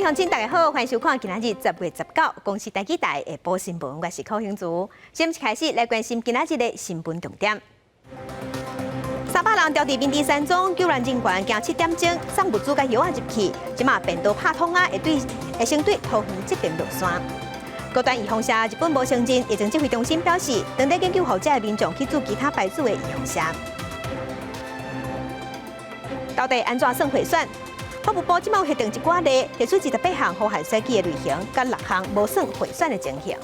鄉親，大家好，歡迎收看今仔日10月19公視台語台的下晡新聞，我是寇興竹。先開始來關心今仔日的新聞重點。300人牢佇平頂山莊，救援人員行7點鐘送物資佮藥仔入去，這馬便道拍通啊，會對會先對桃園這邊落山。高端預防射，日本無承認，疫情指揮中心表示，正佇研究予遮的民眾去注其他牌子的預防射。到底按怎算賄選？法務部這馬有核定一寡例，提出28項符合選舉的類型，佮6項無算賄選的情形。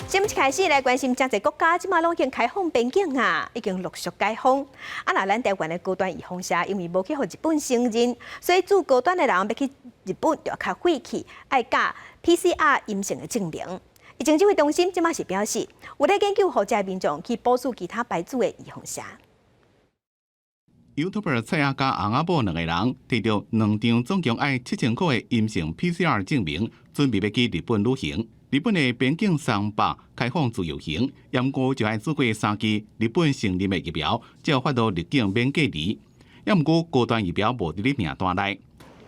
新聞一開始來關心，誠濟國家這馬攏已經開放邊境啊，已經陸續解封。啊，若咱台灣的高端預防射，因為無去予日本承認，所以注高端的人欲去日本就較費氣，愛佮 PCR 陰性的證明。疫情指揮中心這馬是表示，有咧研究予遮民眾去補注其他牌子的預防射。 YouTuber 蔡阿嘎翁仔某兩個人提著兩張總共愛7000箍的陰性 PCR 證明，準備欲去日本旅行。日本的邊境松綁開放自由行，毋過就愛注過三劑日本承認的疫苗，才有法度入境免隔離。毋過高端疫苗無佇咧名單內。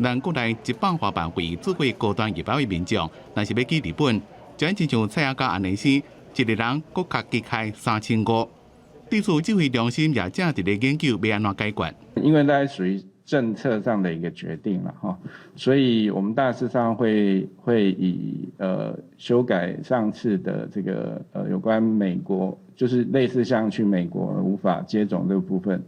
咱國內100外萬位注過高端疫苗的民眾，若是欲去日本，就愛親像蔡阿嘎按呢生，一個人閣較加開3500。對此，指揮中心也正佇咧研究欲按怎解決。因為那屬於政策上的一個決定了哈，所以我們大致上會以修改上次的這個有關美國，就是類似像去美國無法接種這個部分，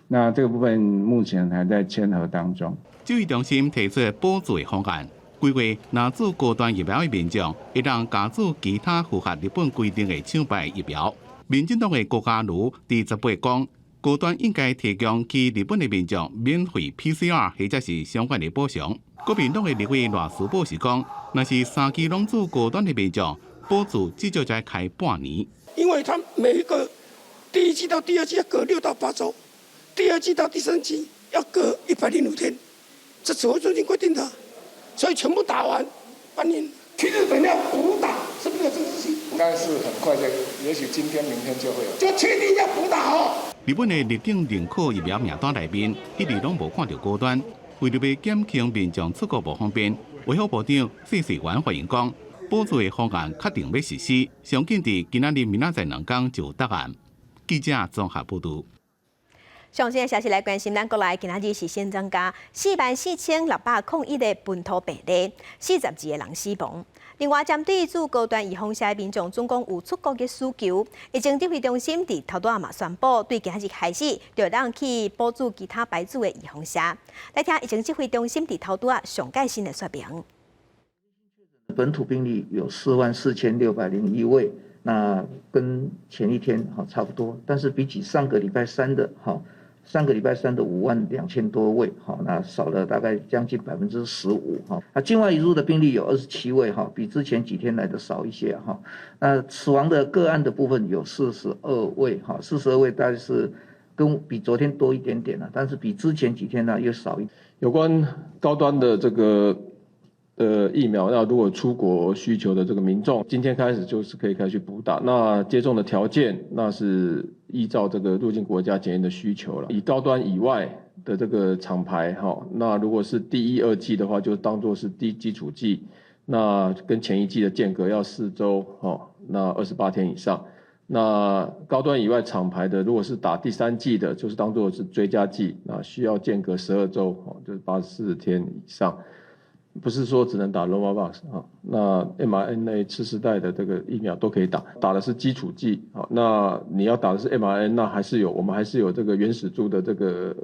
那這個部分目前還在簽核當中。指揮中心提出補注的方案，規劃若注高端疫苗的民眾，會當加注其他符合日本規定的廠牌疫苗。民進黨的郭家瑜佇18講，高端應該提供去日本的民眾免費 PCR 或者是相關的補償。國民黨的立委賴士葆是講，若是三劑攏注高端的民眾，補注至少愛開半年。因為他每一個第一劑到第二劑要隔6到8週，第二劑到第三劑要隔105天，這指揮中心規定的，所以全部打完半年。去日本要補打，是不是有這個事情？應該是很快就，也許今天、明天就會有。就確定要補打哦。日本的入境認可疫苗名單內面，一直攏無看著高端。為著欲減輕民眾出國無方便，衛福部長謝瑞元發言講，補注的方案確定欲實施，上緊佇今仔日、明仔載兩工就有答案。記者綜合報導。上新的消息來關心，咱國內今仔日是新增加44,601個本土病例，42個人死亡。另外，針對注高端預防射的民眾，總共有出國的需求，疫情指揮中心佇頭拄仔嘛宣布，對今仔日開始就會當去補注其他牌子的預防射。來聽疫情指揮中心佇頭拄仔上蓋新的說明。本土病例有44,601位，那跟前一天哈差不多，但是比起上個禮拜三的哈。上個禮拜三的5萬2千多位，哈，那少了大概將近15%，哈。那境外移入的病例有27位，哈，比之前幾天來的少一些，哈。那死亡的個案的部分有四十二位，哈，四十二位大概是跟比昨天多一點點了，但是比之前幾天呢又少一。有關高端的這個疫苗，那如果出國需求的這個民眾，今天開始就是可以開始補打。那接種的條件，那是依照這個入境國家檢驗的需求了。以高端以外的這個廠牌，哈，那如果是第一、二劑的話，就當做是第基礎劑，那跟前一劑的間隔要4週，哈，那28天以上。那高端以外廠牌的，如果是打第三劑的，就是當做是追加劑，那需要間隔12週，哦，就是84天以上。不是說只能打 Novavax 啊，那 mRNA 次世代的這個疫苗都可以打，打的是基礎劑啊。那你要打的是 mRNA，那還是有，我們還是有這個原始株的這個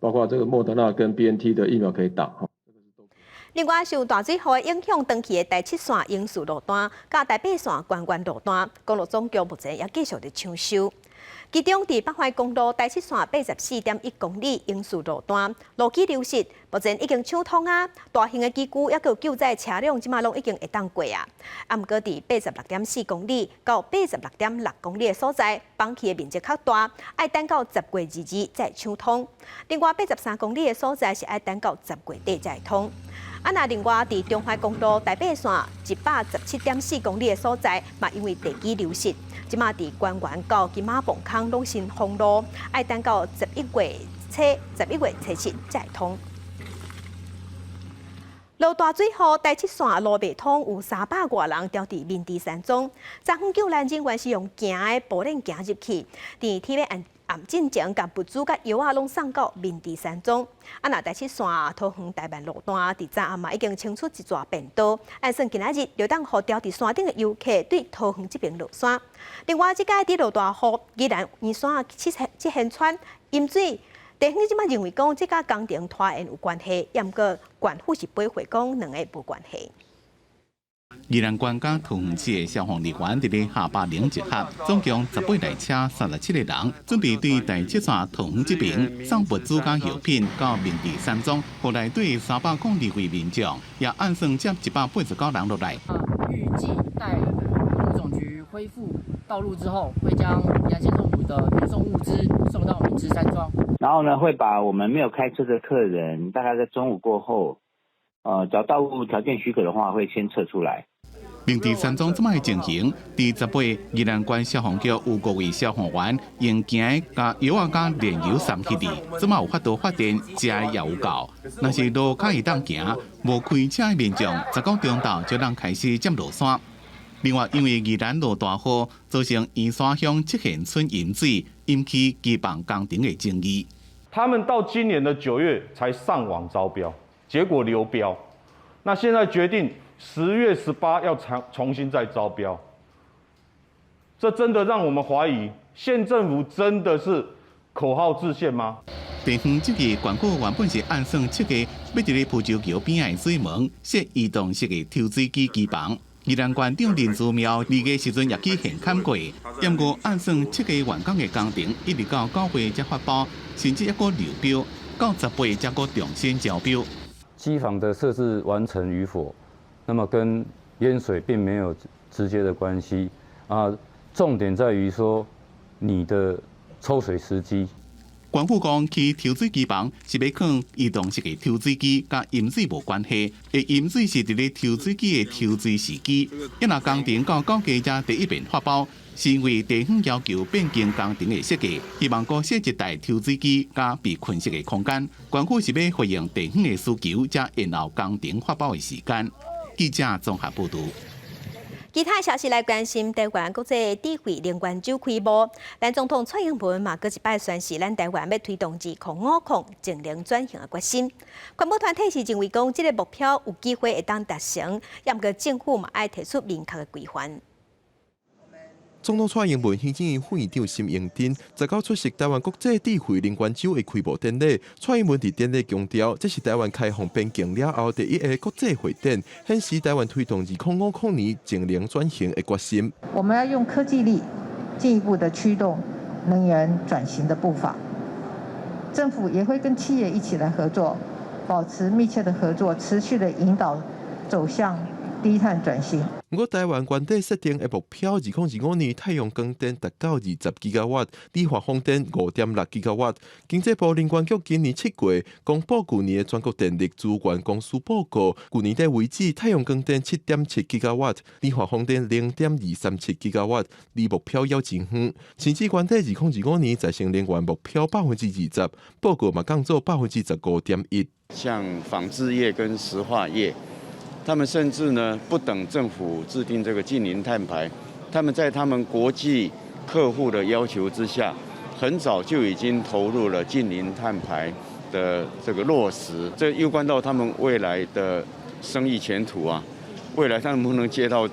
包括這個莫德納跟 BNT 的疫苗可以打哈。另外，受大水雨的影響，長去的台七線英樹路段、佮台八線關原路段，公路總局目前也繼續佇搶修。其中，佇北環公路台七線84.1公里英樹路段，路基流失，目前已經搶通啊！大型的機具抑閣救災車輛，這馬攏已經會當過啊。啊，毋過佇86.4公里到86.6公里的所在，崩去的面積較大，愛等到10月22才會搶通。另外，83公里的所在是愛等到10月底才會通。啊，若另外佇中環公路台八線117.4公里的所在，嘛因為地基流失，這馬佇關原到金馬磅空攏先封路，愛等到11月初、11月初7才會通。落大水雨，台七線路袂通，有三百外人牢佇明治山莊。昨昏救難人員是用行的步練行入去，佇鐵馬暗暗進前，共物資佮藥仔攏送到明治山莊。啊，若台七線桃園大萬路段，佇昨暗嘛已經清出一逝便道，按算今仔日就當予牢佇山頂的遊客對桃園這爿落山。另外，這擺佇落大雨，宜蘭員山七七仙川淹水。地方這擺認為講，這佮工程拖延有關係，毋過縣府是駁回講兩個無關係。宜蘭縣佮桃園市的消防人員佇咧下巴陵集合，總共十八台車，三十七个人，準備對台七線桃園這爿送物資佮藥品到明治山莊，予內底三百空二位民眾，也按算接一百八十九人落來。預計待公路總局恢復道路之後，會將宜蘭縣政府的運送物資送到明治山莊。然後呢，會把我們沒有開車的客人，大概在中午過後，只要道路條件許可的話，會先撤出來。明治山莊這擺情形，佇十八宜蘭縣消防局有五位消防員用行的共藥仔佮燃油送去佇，這擺有法度發電，食的也有夠。若是路較會當行，無開車的民眾，十九中晝就通開始接落山。另外，因為宜蘭落大雨，造成員山鄉七賢村淹水，引起機房工程的爭議。他們到今年的9月才上網招標，結果流標。那現在決定10月18要重新再招標，這真的讓我們懷疑縣政府真的是口號制憲嗎？地方這個縣府原本是按算設計欲佇咧浮洲橋邊仔的水門設移動式的抽水機機房。宜蘭縣長林姿妙2月時陣也去現勘過，毋過按算設計完工的工程，一直到9月才發包，甚至猶閣流標，到十八才閣重新招標。機房的設置完成與否，那麼跟淹水並沒有直接的關係啊。重點在於說你的抽水時機。縣府講，起抽水機房是欲囥移動式的抽水機，佮淹水無關係。會淹水是佇咧抽水機的抽水時機。一若工程到9月才第一遍發包，是因為地方要求變更工程的設計，希望閣設一台抽水機佮被困式的空間。縣府是欲回應地方的需求，才延後工程發包的時間。記者綜合報道。其他消息來關心台灣國際智慧能源週開幕，咱總統蔡英文嘛，閣一擺宣示，咱台灣欲推動二空五空淨零轉型的決心。環保團體是認為講，這个目標有機會會當達成，毋過政府嘛愛提出明確的規範。總統蔡英文行政院副院長沈榮津十九出席台灣國際智慧能源週的開幕典禮。蔡英文佇典禮強調，這是台灣開放邊境了後第一个國際會展，顯示台灣推動二空五空年淨零轉型的決心。我們要用科技力進一步的驅動能源轉型的步伐。政府也會跟企業一起來合作，保持密切的合作，持續的引導走向低碳轉型。毋過，台灣原底設定的目標，二空二五年太陽光電達到二十吉瓦，理化風電五點六吉瓦。經濟部能源局今年7月公布舊年的全國電力資源公司報告，舊年底為止，太陽光電七點七吉瓦，理化風電零點二三七吉瓦，離目標猶真遠。甚至原底二空二五年再生能源目標百分之二十，報告嘛降做百分之十五點一。像紡織業跟石化業。他們甚至呢不等政府制定這個淨零碳排，他們在他們國際客戶的要求之下，很早就已經投入了淨零碳排的這個落實，這攸關到他們未來的生意前途啊。未來他能不能接到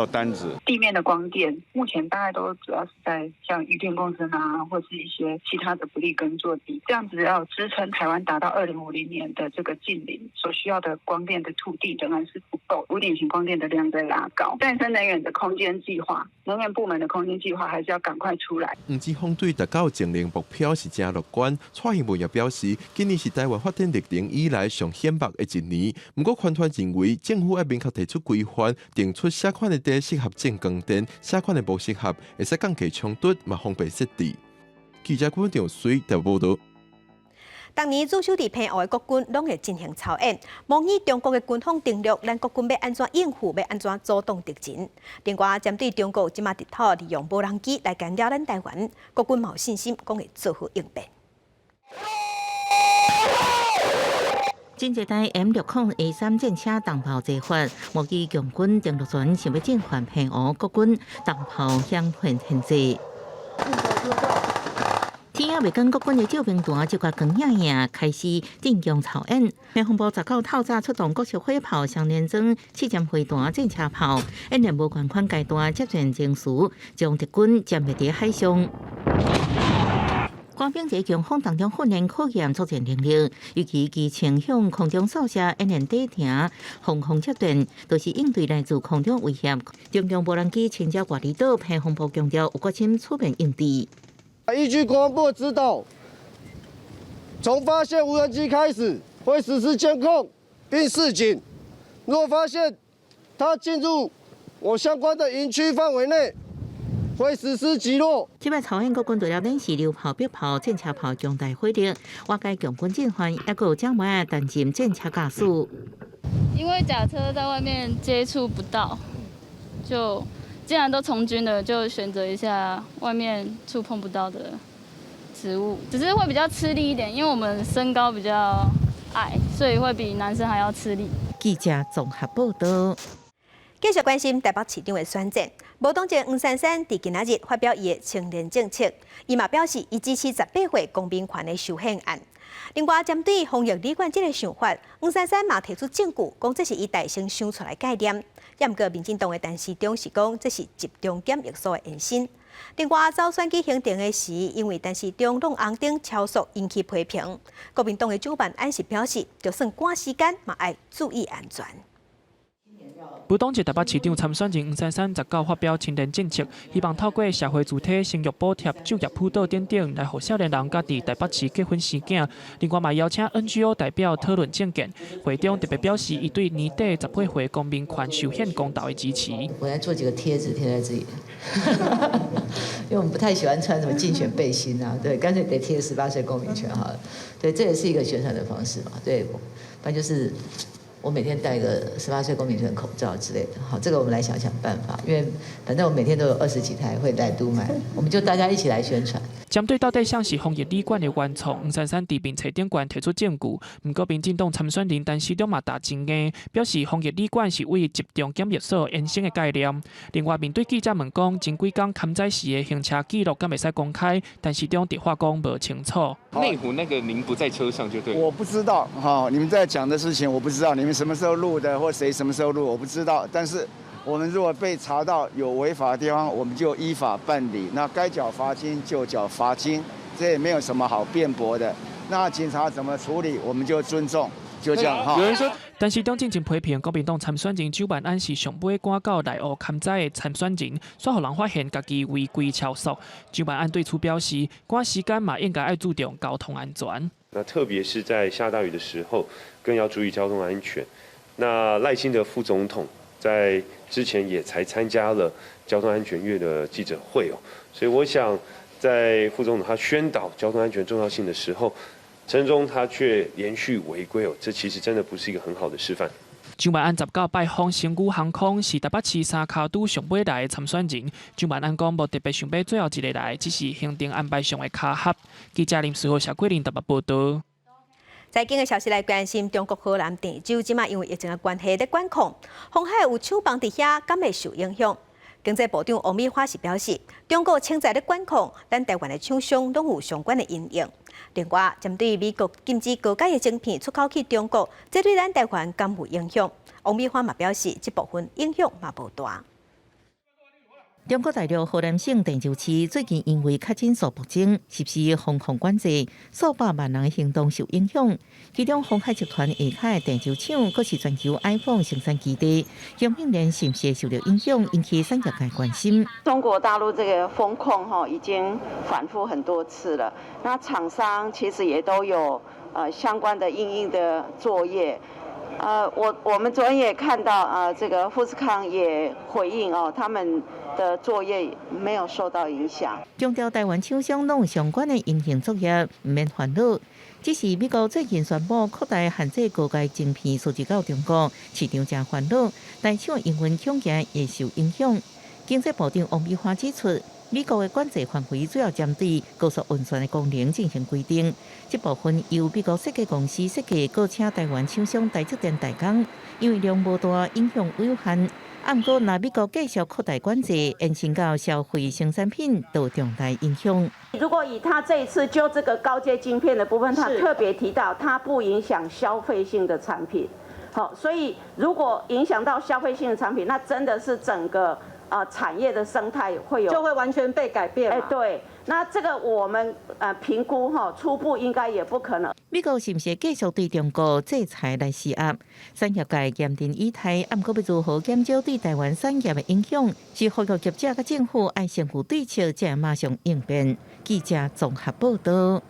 單子？地面的光電目前大概都主要是在像漁電共生啊，或是一些其他的不利耕作地，這樣子要支撐台灣達到二零五零年的這個淨零所需要的光電的土地仍然是不夠，屋頂型光電的量在拉高。再生能源的空間計劃，能源部門的空間計劃還是要趕快出來。黃之鋒對達到淨零目標是誠樂觀，蔡英文也表示，今年是台灣發展歷程以來上顯目的一年。毋過，環團認為政府愛明確提出規範，定出啥款的地適合種光電，啥款的無適合，會使降低衝突，嘛方便設置。記者郭長水台報道。逐年駐守佇澎湖的國軍攏會進行操演，模擬中國的軍方登陸，咱國軍欲按怎應付，欲按怎阻擋敵人。另外，針對中國這馬直透利用無人機來干擾咱台灣，國軍嘛有信心，講會做好應變。真濟台 M60 A3戰車同炮齊發，模擬共軍登陸船想欲進犯澎湖，國軍重炮響片牽制。天仔未光，國軍的照明彈就共光影影開始進攻朝演。國防部19透早出動各式火炮、雙連裝、刺針飛彈、戰車炮，演練無仝款階段接戰情勢，將敵軍殲滅佇海上。官兵在強風當中訓練考驗作戰能力，尤其機槍向空中掃射，演練底停防空切斷，都是應對來自空中威脅。中共無人機侵擾外離島，國防部強調有決心出面應對。依據國防部的指導，從發現無人機開始，會實施監控並示警。若發現它進入我相關的營區範圍內，會實施擊落。這擺朝鮮國軍除了演示榴炮、迫炮、戰車炮強大火力，瓦解共軍進犯，抑閣有掌握單人戰車駕駛。因為甲車在外面接觸不到，就既然都從軍了，就選擇一下外面觸碰不到的職務，只是會比較吃力一點，因為我們身高比較矮，所以會比男生還要吃力。記者綜合報道。繼續關心台北市長的選戰，無黨籍黃珊珊佇今仔日發表伊的青年政策，伊嘛表示伊支持18歲公民權的修憲案。另外，針對防疫旅館這个想法，黃珊珊嘛提出證據，講這是伊代先想出來概念。毋過民進黨的陳時中是講這是集中檢疫所的延伸。另外，走選舉行程的時，因為陳時中弄紅燈超速引起批評。國民黨的蔣萬安是表示，就算趕時間，嘛愛注意安全。無黨籍台北市長參選人黃珊珊19發表青年政策，希望透過社會主體生育補貼、就業輔導等等，來予少年人佮佇台北市結婚生囝。另外嘛邀請 NGO 代表討論政見。會中特別表示，伊對年底18歲公民權修憲公投的支持。我來做幾個貼紙貼在這裡，因為我們不太喜歡穿什麼競選背心啊，對，乾脆得貼18歲公民權好了。對，這也是一個宣傳的方式嘛，對，反正就是。我每天戴個18歲公民權口罩之類的，好，這個我們來想想辦法，因為反正我每天都有20幾台會來都買，我們就大家一起來宣傳。針對到底啥是防疫旅館的原創，黃珊珊佇面冊頂懸提出證據，毋過民進黨參選人陳時中嘛打真硬，表示防疫旅館是為集中檢疫所延伸的概念。另外，面對記者問講，前幾工勘災時的行車記錄敢會使公開，陳時中直話講無清楚。內湖那個您不在車上就對。我不知道哈，你們在講的事情我不知道，你們什麼時候錄的或誰什麼時候錄我不知道，但是我們如果被查到有違法的地方，我們就依法辦理，那該繳罰金就繳罰金，這也沒有什麼好辯駁的。那警察怎麼處理，我們就尊重，就這樣哈。有人說，陳時中進前批評國民黨參選人蔣萬安是上尾趕到內湖勘災的參選人，煞予人發現家己違規超速。蔣萬安對此表示，趕時間嘛應該愛注重交通安全。那特別是在下大雨的時候，更要注意交通安全。那賴清德副總統在之前也才參加了交通安全月的記者會哦，所以我想在副總統他宣導交通安全重要性的時候，陳時中他卻連續違規哦，這其實真的不是一個很好的示範。蔣萬安19拜訪星宇航空，是台北市三跤拄上尾來的參選人。蔣萬安講，無特別想欲最後一个來，只是行程安排上的巧合。記者林思豪、謝桂林台北報道。財經的消息來關心，中國河南鄭州這馬因為疫情的關係咧管控，鴻海有廠房佇遐，敢會受影響？經濟部長王美花是表示，中國現在咧管控，咱台灣的廠商攏有相關的因應。另外，針對美國禁止高階的晶片出口去中國，這對咱台灣敢有影響？王美花嘛表示，這部分影響嘛無大。中國大陸河南省鄭州市最近因為確診數暴增，實施封控管制，數百萬人的行動受影響。其中，鴻海集團下跤的鄭州廠，閣是全球 iPhone 生產基地，供應鏈是毋是會受到影響，引起產業界關心。中國大陸這個封控哈已經反覆很多次了，那廠商其實也都有相關的因應的作業。我們昨天也看到啊，這個富士康也回應哦，他們的作業沒有受到影響。強調台灣廠商攏有相關的因應作業，毋免煩惱。只是美國最近宣布擴大限制高階晶片輸入到中國，市場誠煩惱，台廠營運恐驚會受影響。經濟部長王美花指出，美國的管制範圍主要針對高速運算的功能進行規定。這部分由美國設計公司設計，閣請台灣廠商台積電代工，因為量無大，影響有限。啊，毋過若美國繼續擴大管制，延伸到消費性產品，都有重大影響。如果以他這一次就這個高階晶片的部分，他特別提到，它不影響消費性的產品。好，所以如果影響到消費性的產品，那真的是整個產業的生態會有就會完全被改變。哎，對，那這個我們評估哈，初步應該也不可能。美國是毋是繼續對中國制裁來施壓？產業界嚴陣以待，啊，毋過欲如何減少對台灣產業的影響，是呼籲業者佮政府愛先有對策，才會馬上應變。記者綜合報道。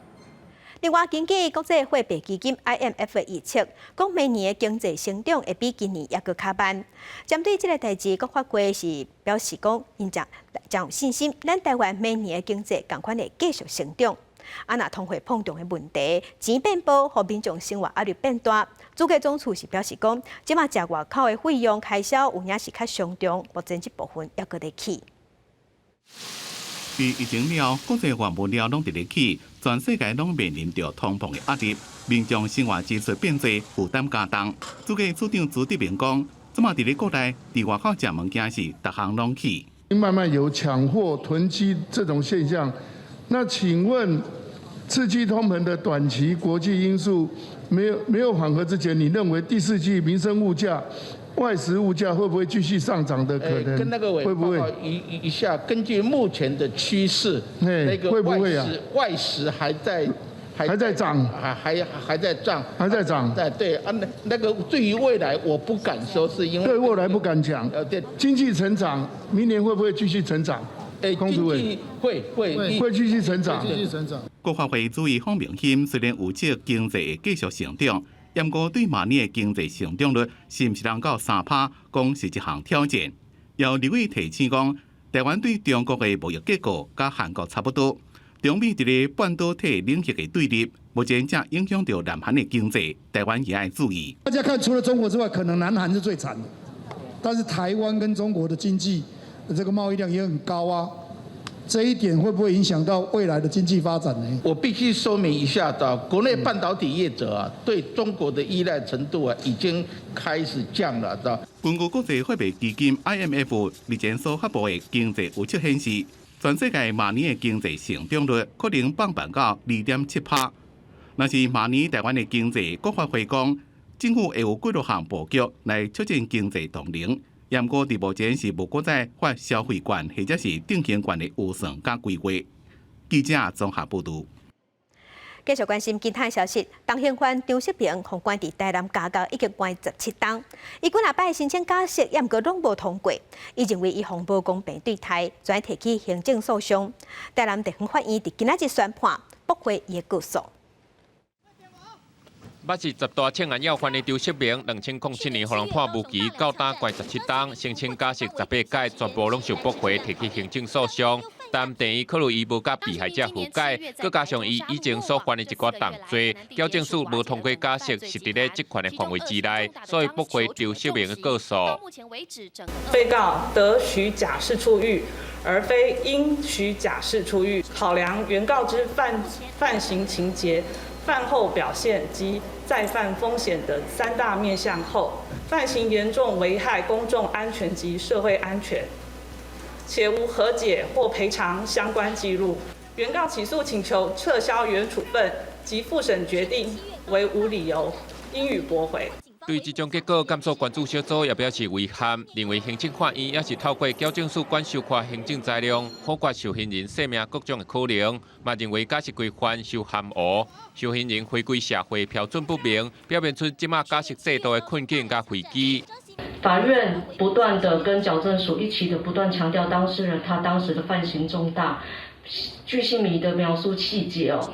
另外，根據國際貨幣基金 IMF 的預測，講明年的經濟成長會比今年猶閣較慢。針對這个代誌，國發會是表示講，𪜶誠誠有信心，咱台灣明年的經濟仝款會繼續成長。啊，若通貨膨脹的問題，錢變薄，予民眾生活壓力變大。主計總處是表示講，這馬食外口的費用開銷有影是較傷重，目前這部分猶閣咧起。佇疫情了後，國際原物料攏佇咧起，全世界攏面臨著通膨的壓力，民眾生活支出變濟，負擔加重。主計處長朱德明講，這馬佇咧國內，佇外口食物件是逐項攏起。慢慢有搶貨囤積這種現象，那請問刺激通膨的短期國際因素沒有緩和之前，你認為第四季民生物價、外食物價會不會繼續上漲的可能？跟那個委員報告一下，根據目前的趨勢，那個會不會啊？外食還在漲，還在漲，還在漲。對對啊，那個對於未來我不敢說，是因為對未來不敢講。對，經濟成長，明年會不會繼續成長？欸，經濟會會繼續成長，繼續成長。國發會主委方明歆雖然預測經濟會繼續成長，毋過對明年的經濟成長率是毋是能到3趴，講是一項挑戰。有立委提醒講，台灣對中國的貿易結構佮韓國差不多，中美佇咧半導體領域的對立，目前正影響著南韓的經濟，台灣也愛注意。大家看，除了中國之外，可能南韓是最慘的，但是台灣跟中國的經濟這個貿易量也很高啊。這一點會不會影響到未來的經濟發展呢？我必須說明一下的，國內半導體業者啊，對中國的依賴程度啊，已經開始降了。根據國際貨幣基金 IMF 日前所發布的經濟預測顯示，全世界明年的經濟成長率可能放慢到2.7趴。若是明年台灣的經濟，國發會講，政府會有幾多項布局來促進經濟動能。毋過佇目前是無閣再發消費券或者是振興券的預算佮規劃。記者綜合報導。繼續關心其他消息，重刑犯張淑平予關佇台南監獄已經關17冬，伊幾若擺申請假釋，也毋過攏無通過。伊認為伊予無公平對待，準提起行政訴訟。台南地方法院佇今仔日宣判駁回伊的告訴。捌是十大搶案要犯的張淑明，2007年予人判無期，到今關17冬，申請假釋18擺，全部攏受駁回，提起行政訴訟。但第一考慮伊無佮被害者和解，閣加上伊以前所犯的一寡重罪，矯正署無通過假釋，是佇咧職權的範圍之內，所以駁回張淑明的告訴。被告得許假釋出獄，而非應許假釋出獄。考量原告之犯行情節、犯後表現及再犯風險等三大面向後，犯行嚴重危害公眾安全及社會安全，且無和解或賠償相關記錄。原告起訴請求撤銷原處分及複審決定為無理由，應予駁回。對這種結果，檢訴關注小組也表示遺憾，認為行政法院也是透過矯正署管收看行政裁量，否決受刑人性命各種的可能，嘛認為假釋規範受含糊，受刑人回歸社會標準不明，表現出這馬假釋制度的困境佮危機。法院不斷的跟矯正署一起的不斷強調當事人他當時的犯行重大，鉅細靡遺的描述細節哦。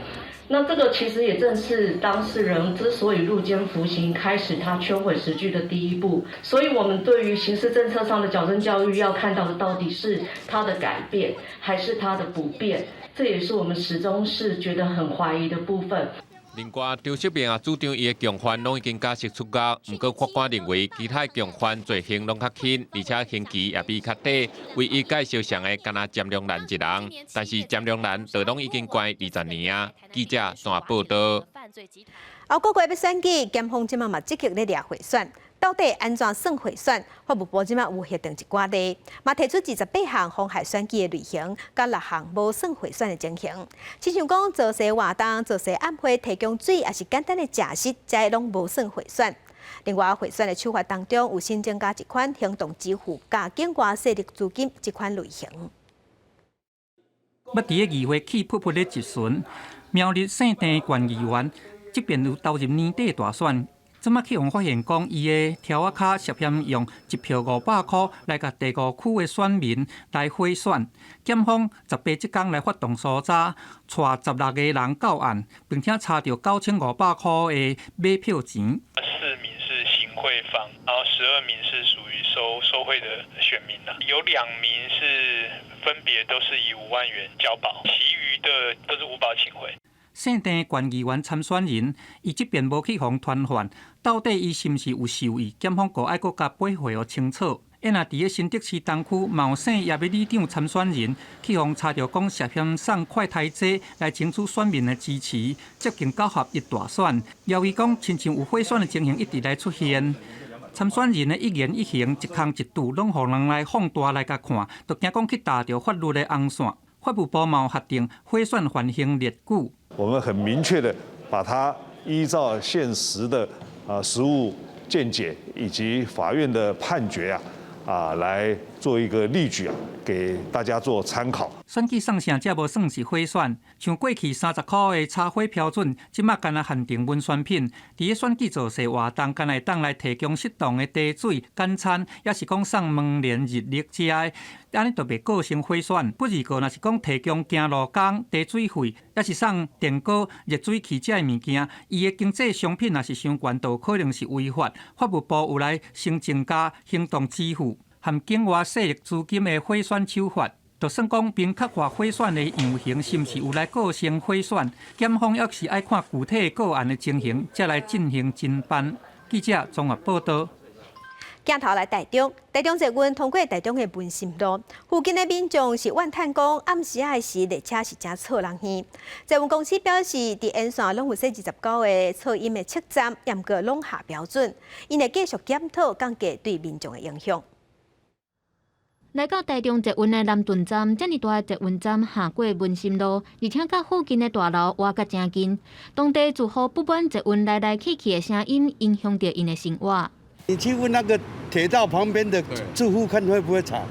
那這個其實也正是當事人之所以入監服刑，開始他圈毀實據的第一步。所以，我們對於刑事政策上的矯正教育，要看到的到底是他的改變，還是他的不變？這也是我們始終是覺得很懷疑的部分。另外，張秀明也主張伊的共犯攏已經假釋出獄，毋過法官認為其他共犯罪行攏較輕，而且刑期也比較短，唯一佮相像的干焦詹良蘭一人，但是詹良蘭就攏已經關20年啊。記者綜合報道。後個月欲選舉，檢方這馬嘛積極咧掠賄選，到底按怎算賄選？法務部這馬有核定一寡例，嘛提出28項妨害選舉的類型，佮6項無算賄選的情形。親像講造勢活動、造勢晚會提供水，抑是簡單的食食，這攏無算賄選。另外，賄選的手法當中有新增加一款行動支付佮境外勢力資金這款類型。捌佇咧議會氣噗噗咧質詢，苗栗姓鄭縣議員，這邊有投入年底大選，這馬去予發現講伊的柱仔跤涉嫌用一票500箍來共第五區的選民來賄選，檢方18這工來發動搜查，帶16個人到案，並且查著9500箍的買票錢。 4名是行賄方，然後12名是屬於收賄的選民啦，有2名是分別都是以5萬元交保，其餘的都是無保請回。姓鄭縣議員參選人，伊這邊無去予傳喚，到底伊是毋是有授意？檢方閣愛閣共八回予清楚。啊若佇咧新竹市東區，嘛有姓葉的里長參選人，去予查著講涉嫌送快篩劑來爭取選民的支持，接近九合一大選，枵伊講親像有賄選的情形一直來出現。參選人的一言一行、一空一拄，攏予人來放大來共看，就驚講去踏著法律的紅線。法務部嘛有核定賄選犯行列舉。我們很明確的把它依照現實的實務見解以及法院的判決啊，來做一個例舉啊，給大家做參考。選舉送啥，這無算是賄選。像過去30箍的插花標準，這馬干焦限定文宣品。佇咧選舉造勢活動，干焦會當來提供適當的茶水、簡餐，抑是講送門簾、日曆這的，按呢就袂構成賄選。不二個，若是講提供行路工、茶水費，抑是送電鍋、熱水器這的物件，伊的經濟商品若是傷懸，就有可能是違法。法務部有來先增加行動支付含境外勢力資金的賄選手法，就算講明確化賄選的樣形，是毋是有來構成賄選？檢方猶是愛看具體個案的情形，才來進行偵辦。記者綜合報道。鏡頭來台中，台中捷運通過台中的文心路附近的民眾是怨嘆講，暗時仔時列車是誠吵人耳。捷運公司表示，佇沿線攏有設29個噪音的測站，毋過攏合標準，𪜶會繼續檢討降低對民眾的影響。來到台中捷運的南屯站，遮爾大的捷運站行過文心路，而且佮附近的大樓倚甲誠近，當地住戶不滿捷運來來去去的聲音，影響著𪜶的生活。你去問那個鐵道旁邊的住戶，看會不會吵？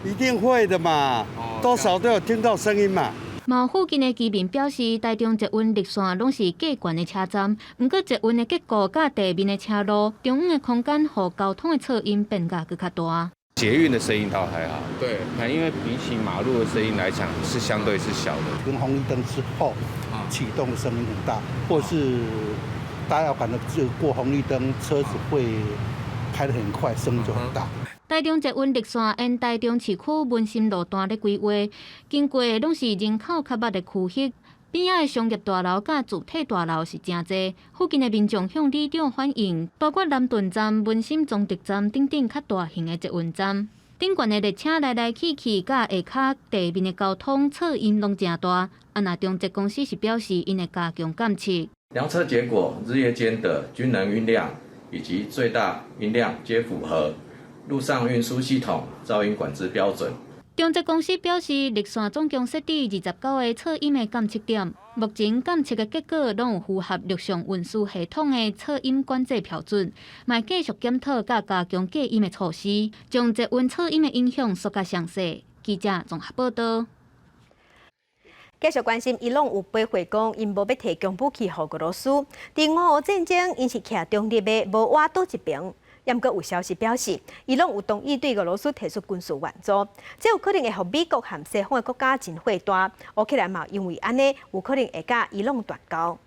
一定會的嘛，多少都有聽到聲音嘛。嘛附近的居民表示，台中捷運綠線攏是較懸的車站，毋過捷運的結構佮地面的車路，中央的空間予交通的噪音變甲閣較大。捷運的聲音倒還好，對，因為比起馬路的聲音來講，是相對是小的。跟紅綠燈之後啟動的聲音很大，或是大家要感到就過紅綠燈，車子會開得很快，聲音就很大。台中捷運綠線沿台中市區文心路段咧規劃，經過的攏是人口較密的區域，邊仔的商業大樓佮住宅大樓是誠濟。附近的民眾向里長反映，包括南屯站、文心崇德站等等較大型的捷運站，頂懸的列車來來去去，佮下跤地面的交通噪音攏誠大。啊，若中捷公司是表示，𪜶會加強監測。量測結果，日夜間的均能運量以及最大音量皆符合陸上運輸系統噪音管制標準。中捷公司表示，綠線總共設置29個噪音的監測點，目前監測的結果攏有符合陸上運輸系統的噪音管制標準，嘛繼續檢討佮加強隔音的措施，將捷運噪音的影響縮甲上細。記者綜合報道。繼續關心，伊朗有回回講，𪜶無欲提供武器予俄羅斯。佇烏俄戰爭，𪜶是徛中立的，無倚佗一爿。毋過有消息表示，伊朗有同意對俄羅斯提出軍事援助，這有可能會予美國和西方的國家真火大。烏克蘭嘛，因為按呢，有可能會佮伊朗斷交。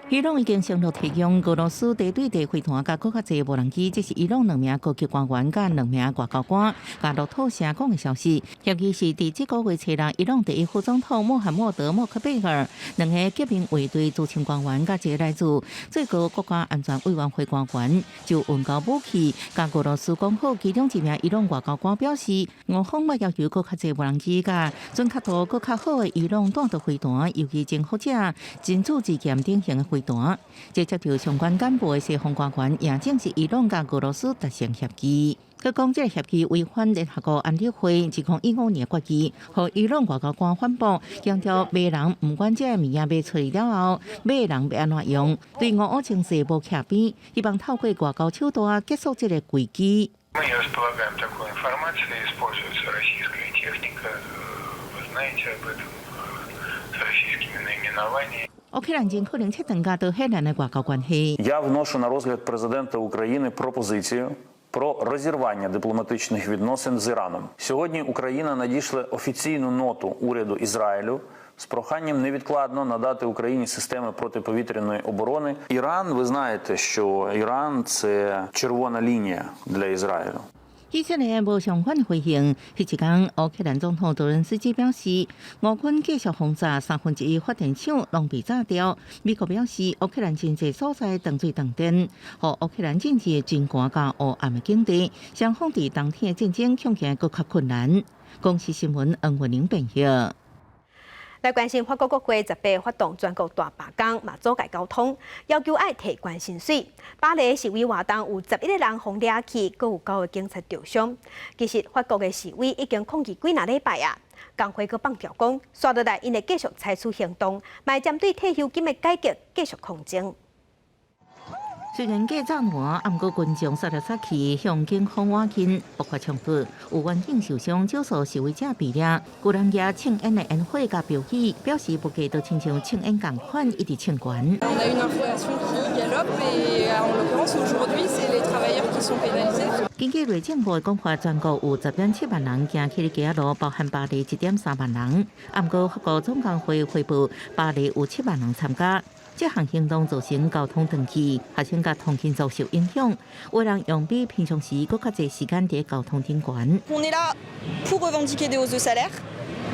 伊朗已經承諾提供俄羅斯地對地飛彈佮閣較濟無人機，這是伊朗兩名高級官員佮兩名外交官共路透社講的消息。協議是佇這個月初六，伊朗第一副總統穆罕默德·莫克貝爾兩个革命衛隊資深官員佮一个來自最高國家安全委員會官員就運交武器佮俄羅斯講好。其中一名伊朗外交官表示，俄方欲要求閣較濟無人機佮準確度閣較好的伊朗彈道飛彈，尤其征服者真主之劍等型的飛彈。這接著相關幹部的西方官員也證實伊朗佮俄羅斯達成協議。閣講這个協議違反聯合國安理會2015年決議，予伊朗外交官反駁，強調賣人毋管這个物件賣出去了後，買人欲按怎用，對俄烏情勢無徛邊，希望透過外交手段結束這个危機。 Мы не располагаем такой информацией, используется российская техника, вы знаете об этом, с российскими наименованиями. 烏克蘭真可能切斷佮德黑蘭的外交關係。 Я вношу на розгляд президента України пропозицію про розірвання дипломатичних відносин з Іраном. Сьогодні Україна надішле офіційну ноту уряду Ізраїлю з проханням невідкладно надати Україні системи протиповітряної оборони. Іран, ви знаєте, що Іран це червона лінія для Ізраїлю. 以色列無相款回應，彼一工烏克蘭總統澤倫斯基表示，俄軍繼續轟炸三分之一發電廠攏被炸掉。美國表示，烏克蘭真濟所在斷水斷電，予烏克蘭進入真寒佮烏暗的境地，雙方佇冬天的戰爭恐驚閣較困難。公視新聞黃文玲編譯。來關心法國國會18發動全國大罷工，嘛阻礙交通，要求愛提懸薪水。巴黎示威活動有11個人予掠去，閣有九个警察著傷。其實法國的示威已經抗議幾若禮拜啊，工會閣放調講，紲落來𪜶會繼續採取行動，嘛會針對退休金的改革繼續抗爭。雖然過早晚，毋過群眾殺來殺去，向警方倚近，爆發衝突，有員警受傷，少數示威者被掠。有人舉請煙的煙火佮標語，表示物價都親像請煙仝款，一直衝懸。 On a une inflation qui galope et en l'occurrence aujourd'hui c'est les travailleurs qui sont pénalisés. 根據內政部的講法，全國有10.7萬人行起街路，包含巴黎1.3萬人。毋過法國總工會匯報，巴黎有7萬人參加。這項行動造成交通斷氣，學生佮通勤族受影響。有人用比平常時閣較濟時間佇交通頂懸。 On est là pour revendiquer des hausses de salaire,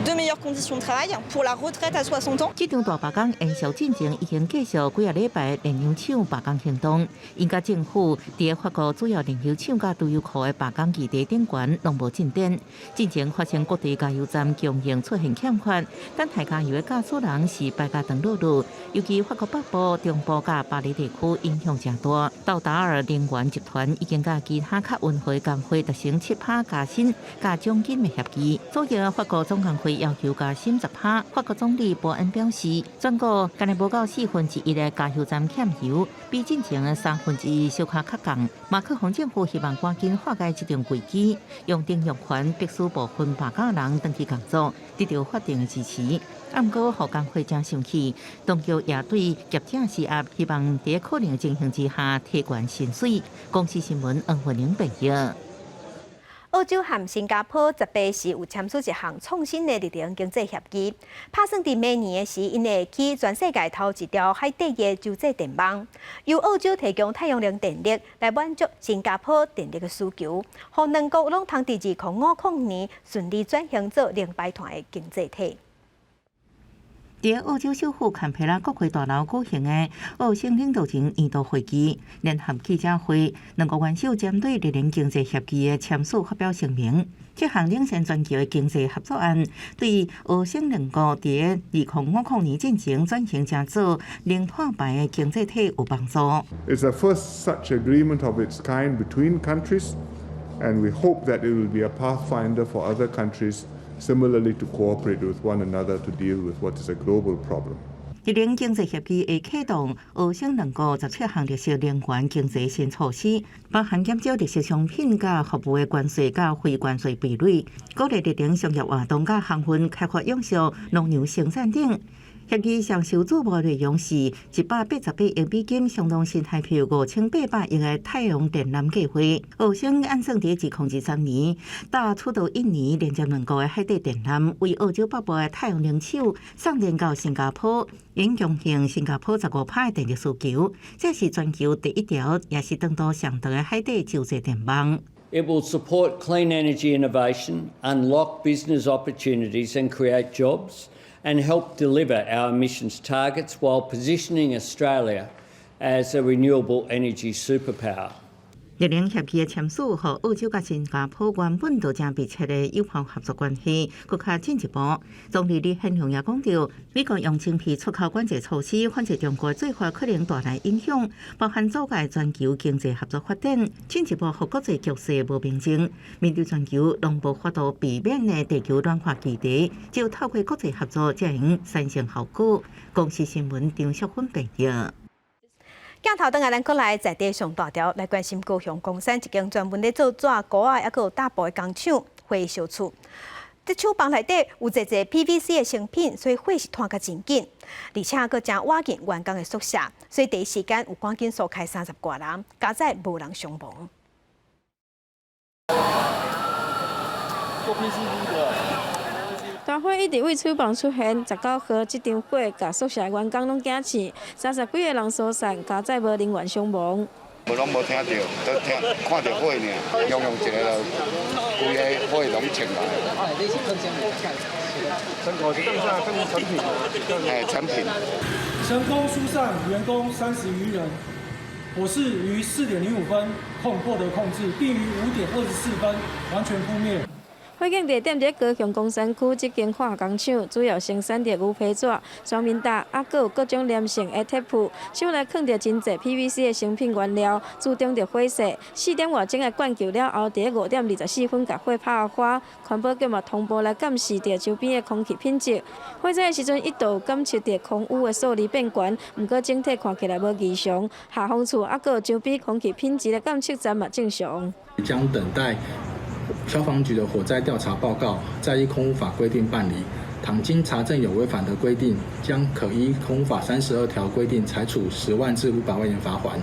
de meilleures conditions de travail, pour la retraite à 60 ans。這場大罷工延續進前已經繼續幾個禮拜煉油廠罷工行動，𪜶佮政府佇法國主要煉油廠佮堆油庫的罷工議題頂懸攏無進展。進前發生各地加油站供應出現欠缺，等待加油的駕駛人是排甲長轆轆，尤其法國北部、中部佮巴黎地區影響誠大。道達爾能源集團已經佮其他較溫和工會達成7趴加薪佮獎金的協議。所以法國總工會要求加薪10趴。法國總理博恩表示，全國干焦無夠四分之一的加油站欠油，比進前的三分之一小可較降。馬克宏政府希望趕緊化解這場危機，用頂用權迫使部分罷工人轉去工作，得到法定的支持。毋過，予工會誠生氣，當局也對業者施壓，希望佇可能的情形之下提懸薪水。公視新聞黃文玲編譯。澳洲和新加坡18時有簽署一項創新的綠能經濟協議，拍算佇明年的時，𪜶會起全世界頭一條海底的洲際電網，由澳洲提供太陽能電力來滿足新加坡電力的需求，予兩國攏通佇2050年順利轉型做零排碳的經濟體。佇澳洲首府坎培拉國會大樓舉行的澳新領導人年度會議聯合記者會，兩國元首針對綠能經濟協議的簽署發表聲明。這項領先全球的經濟合作案，對澳新兩國佇2050年進前轉型成做零碳排的經濟體有幫助。 It's the first such agreement of its kind between countries, and we hope that it will be a pathfinder for other countries similarly to cooperate with one another to deal with what is a global problem. 綠能經濟協議會啟動澳新兩國17項綠色能源經濟新措施，包含減少綠色商品佮服務的關稅佮非關稅壁壘，鼓勵綠能商業活動佮航運開發永續農糧生產等。協議上受矚目內容是188億美金，相當新台幣5800億的太陽電纜計劃。澳星按算佇2023年，搭取道印尼連接兩國的海底電纜，為澳洲北部的太陽能廠送電到新加坡，影響性新加坡15%的電力需求。這是全球第一條，也是長度上長的海底洲際電網。 It will support clean energy innovation, unlock business opportunities and create jobs, and help deliver our emissions targets while positioning Australia as a renewable energy superpower. 綠能協議的簽署，予澳洲佮新加坡原本就誠密切的友好合作關係，閣較進一步。總理李顯龍也講著，美國用晶片出口管制措施反制中國做法可能帶來影響，包含阻礙全球經濟合作發展，進一步予國際局勢無明靜。面對全球攏無法度避免的地球暖化議題，只有透過國際合作才會產生效果。公視新聞張淑芬報導。鏡頭轉來，咱閣來在地上大條來關心高雄岡山一間專門咧做紙糊仔，抑閣有搭布的工廠火燒厝。這廠房內底有濟濟 PVC 的成品，所以火是湠甲真緊，而且閣誠倚近員工的宿舍，所以第一時間有趕緊疏開30外人，佳哉無人傷亡。做 PCB 的。大火一直對廠房出現，19號這場火，共宿舍員工攏驚醒，30幾个人疏散，佳哉無人員傷亡。無攏無聽著，都聽看著火爾，用用一个就規个火攏衝來。啊，你是囥啥物？成果是囥啥？囥成品。哎，成品。成功疏散員工30餘人，火勢於4點05分獲得控制，並於5點24分完全撲滅。火警地點佇高雄岡山區這間化工廠，主要生產著牛皮紙、雙面搭，抑閣有各種黏性的鐵鋪。廠內囥著真濟 PVC 的成品原料，助長著火勢。4點外鐘的灌救了後，佇5點24分共火拍花。環保局嘛同步來監視著周邊的空氣品質。火災的時陣一度有感測著空污的數字變懸，毋過整體看起來無異常。下風處抑閣有周邊空氣品質的監測站嘛正常。將等待消防局的火災調查報告，再依空污法規定辦理。倘經查證有違反的規定，將可依空污法32條規定，裁處10萬至500萬元罰鍰。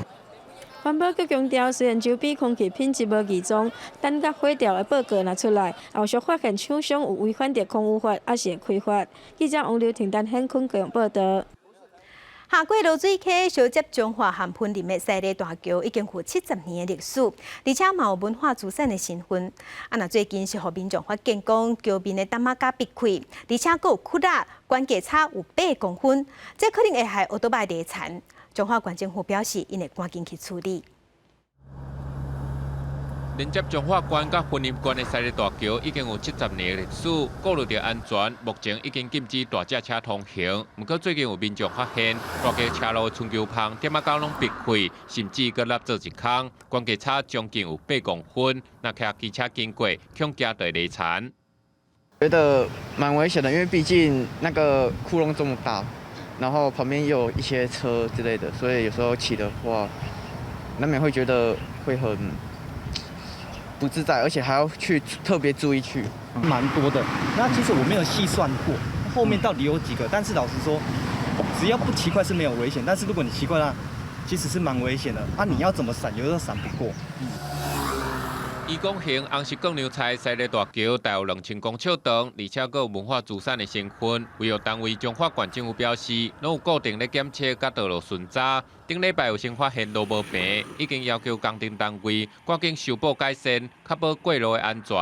環保局強調，雖然周邊空氣品質無異狀，等甲火調的報告若出來，後續發現廠商有違反著空污法，抑是會開罰。記者王劉婷丹顯坤高雄報導。下過濁水溪相接彰化和雲林的西螺大橋已經有70年的歷史，而且嘛有文化資產的身份。啊，若最近是予民眾發現講橋面的擔仔膠篕開，而且閣有窟仔，懸架差有8公分，這可能會害歐多擺犁田。彰化縣政府表示，𪜶會趕緊去處理。連接彰化縣佮雲林縣的西螺大橋已經有70年的歷史，顧慮著安全，目前已經禁止大隻車通行。毋過最近有民眾發現，大橋車路春秋芳點仔膠攏篕開，甚至閣凹做一空，懸架差將近有8公分，若騎機車經過，恐驚會犁田。覺得蠻危險的，因為畢竟那個窟窿這麼大，然後旁邊又有一些車之類的，所以有時候騎的話，難免會覺得會很不自在，而且還要去特別注意去。蠻多的。那其實我沒有細算過後面到底有幾個，但是老實說，只要不騎快是沒有危險，但是如果你騎快啦，其實是蠻危險的。啊，你要怎麼閃，有時候閃不過。伊講行紅色鋼梁菜西螺大橋大約2000公尺長，而且閣有文化資產的成分。維護單位彰化縣政府表示，攏有固定咧檢測佮道路巡查。頂禮拜有先發現路無平，已經要求工程單位趕緊修補改善，確保過路的安全。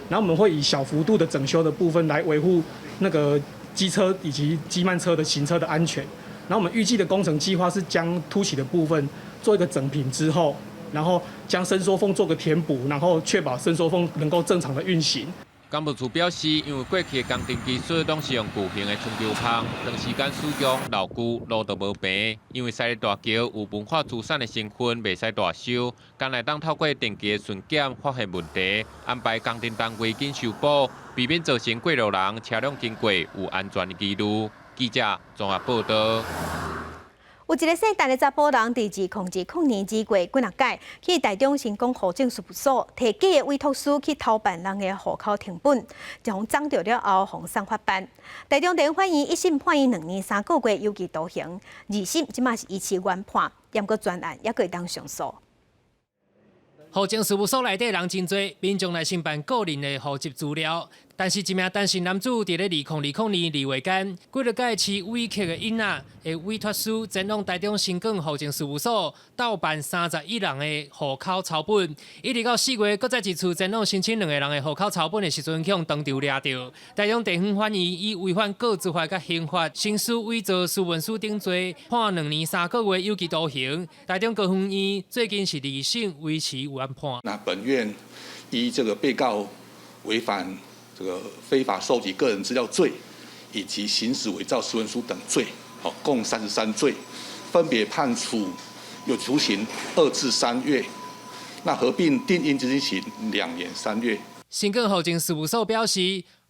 然後我們會以小幅度的整修的部分來維護那個機車以及機慢車的行車的安全。然後我們預計的工程計劃是將凸起的部分做一個整平之後，然後將伸縮縫做個填補，然後確保伸縮縫能夠正常的運行。工務處表示，因為過去的工程技術攏是用巨型的春秋芳，長時間使用老舊路就無平。因為西螺大橋有文化資產的成分，袂使大修，將來當透過定期的巡檢發現問題，安排工程單位緊修補，避免造成過路人車輛經過有安全的疑慮。記者綜合報導。有一个姓陳的查埔人，佇2020年2月幾若擺去台中新港戶政事務所提假的委託書去偷辦人的戶口謄本，就予摠著了後，予送法辦。台中地方法院一審判伊2年3個月有期徒刑，二審這馬是維持原判，毋過全案猶閣會當上訴。戶政事務所內底人真濟，民眾來申辦個人的戶籍資料。但是，一名單身男子佇咧2020年2月間，幾落擺持偽刻的印仔的委託書，前往台中新港戶政事務所盜辦31人的戶口抄本。一直到4月，閣再一次前往申請兩个人的戶口抄本的時陣，予當場掠著。台中地方法院以違反個資法佮刑法、行使偽造私文書等罪，判2年3個月有期徒刑。台中高分院最近是二審維持原判。那本院依這個被告違反這個非法收集個人資料罪，以及行使偽造私文書等罪，好，共33罪，分別判處有期徒刑2至3月，那合併定應執行2年3月。新港戶政事務所表示，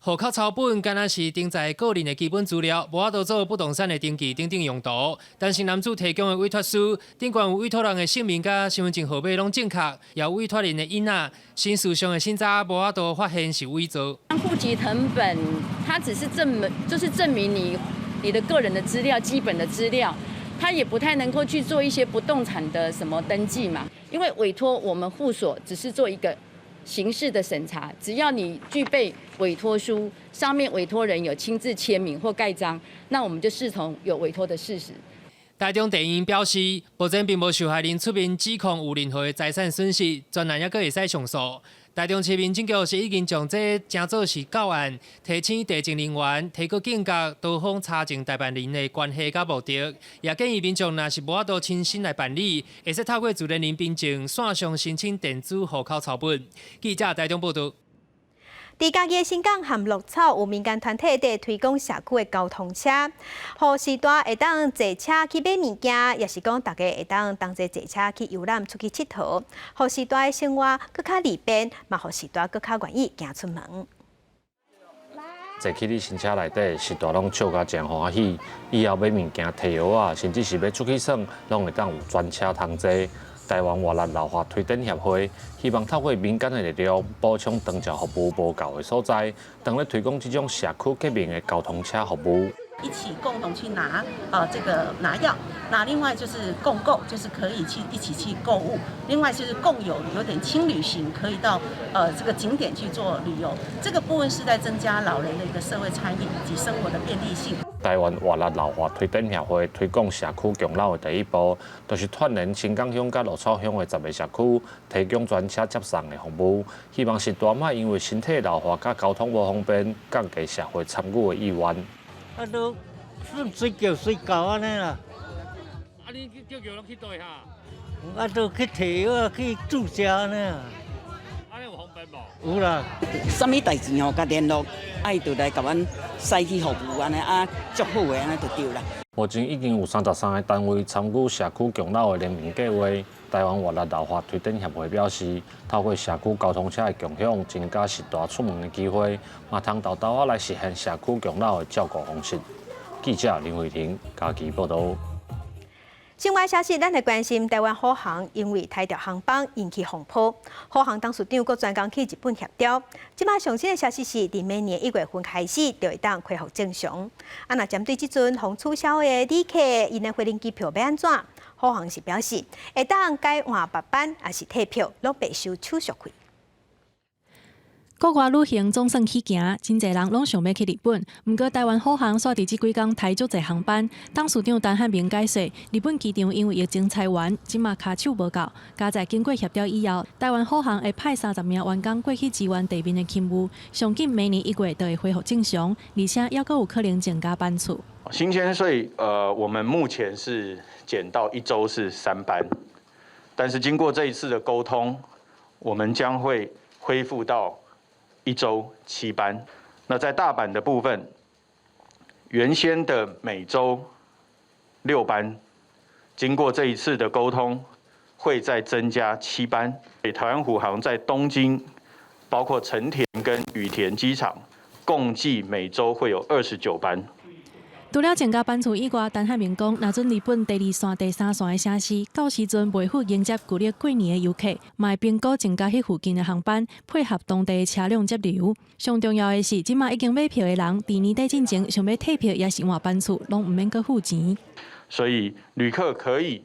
戶口抄本敢若是登載個人的基本資料，無法度做不動產的登記等等用途。但是男子提供的委託書，頂懸有委託人的姓名佮身份證號碼攏正確，也有委託人的印仔，刑事上的審查無法度發現是偽造。戶籍謄本，它只是證明，就是證明你的個人的資料、基本的資料，它也不太能夠去做一些不動產的什麼登記嘛。因為委託我們戶所只是做一個形式的審查，只要你具備委託書，上面委託人有親自簽名或蓋章，那我們就視同有委託的事實。台中地院表示，目前並無受害人出面指控有任何的財產損失，全案猶閣會使上訴。台中市民政局是已經將這當做是舊案，提請地政人員提告警覺多方查證代辦人的關係佮目的，也建議民眾若是無法度親身來辦理，會使透過自然人憑證線上申請電子戶口抄本。記者台中報導。佇嘉義的新港和鹿草有民間團體佇推廣社區的交通車，予序大會當坐車去買物件，抑是講大家會當同齊坐車去遊覽、出去𨑨迌，予序大的生活閣較利便，嘛予序大閣較願意行出門。坐去你新車內底，序大攏笑甲誠歡喜。以後買物件、提藥仔，甚至是欲出去耍，攏會當有專車通坐。台灣活力老化推展協會希望透過民間的力量，補充長照服務無夠的所在，當咧推廣這種社區革命的交通車服務。一起共同去拿啊，這個拿藥。那另外就是共購，就是可以去一起去購物。另外就是共有，有點輕旅行，可以到這個景點去做旅遊。這個部分是在增加老人的一個社會參與以及生活的便利性。台灣活力老化推展協會推廣社區共老的第一步，就是串聯新港鄉佮鹿草鄉的10個社區，提供專車接送的服務。希望序大莫因為身體老化佮交通無方便，降低社會參與的意願。啊，都算隨叫隨到按呢啦。啊，你去叫叫攏去佗位哈？啊，都去提藥去注射按呢。按呢有方便無？有啦。啥物代誌吼，共聯絡，啊伊就來共阮駛去服務按呢，啊足好的按呢就對啦。目前已經有33個單位參與社區共老的聯盟計劃。台灣活力老化推展協會表示，透過社區交通車的共享，增加序大出門的機會，嘛通沓沓仔來實現社區共老的照顧方式。記者林慧婷嘉義報導。新聞消息，咱來關心台灣虎航因為台調航班引起風波，虎航董事長閣專工去日本協調。這馬上新的消息是，佇明年1月份開始就會當恢復正常。啊，若針對這陣予取消的旅客，𪜶的回程機票欲按怎？虎航是表示，會當改換別班，抑是退票，攏袂收手續費。國外旅行總算起行，真濟人攏想欲去日本。毋過台灣虎航煞佇這幾工刣足濟航班。董事長陳漢明解釋，日本機場因為疫情裁員，這馬跤手無夠。佳哉經過協調以後，台灣虎航會派30名員工過去支援地面的勤務，上緊明年1月就會恢復正常，而且猶閣有可能增加班次。新千歲，我們目前是減到一週是3班，但是經過這一次的溝通，我們將會恢復到一週7班。那在大阪的部分，原先的每週6班，經過這一次的溝通，會再增加七班。台灣虎航在東京，包括成田跟羽田機場，共計每週會有29班。除了增加班次以外，陳漢明講，若準日本第二線、第三線的城市，到時陣袂赴迎接舊曆過年的遊客，嘛會評估增加彼附近的航班，配合當地的車輛接流。上重要的是，這馬已經買票的人，佇年底進前想欲退票抑是換班次，攏毋免閣付錢。所以旅客可以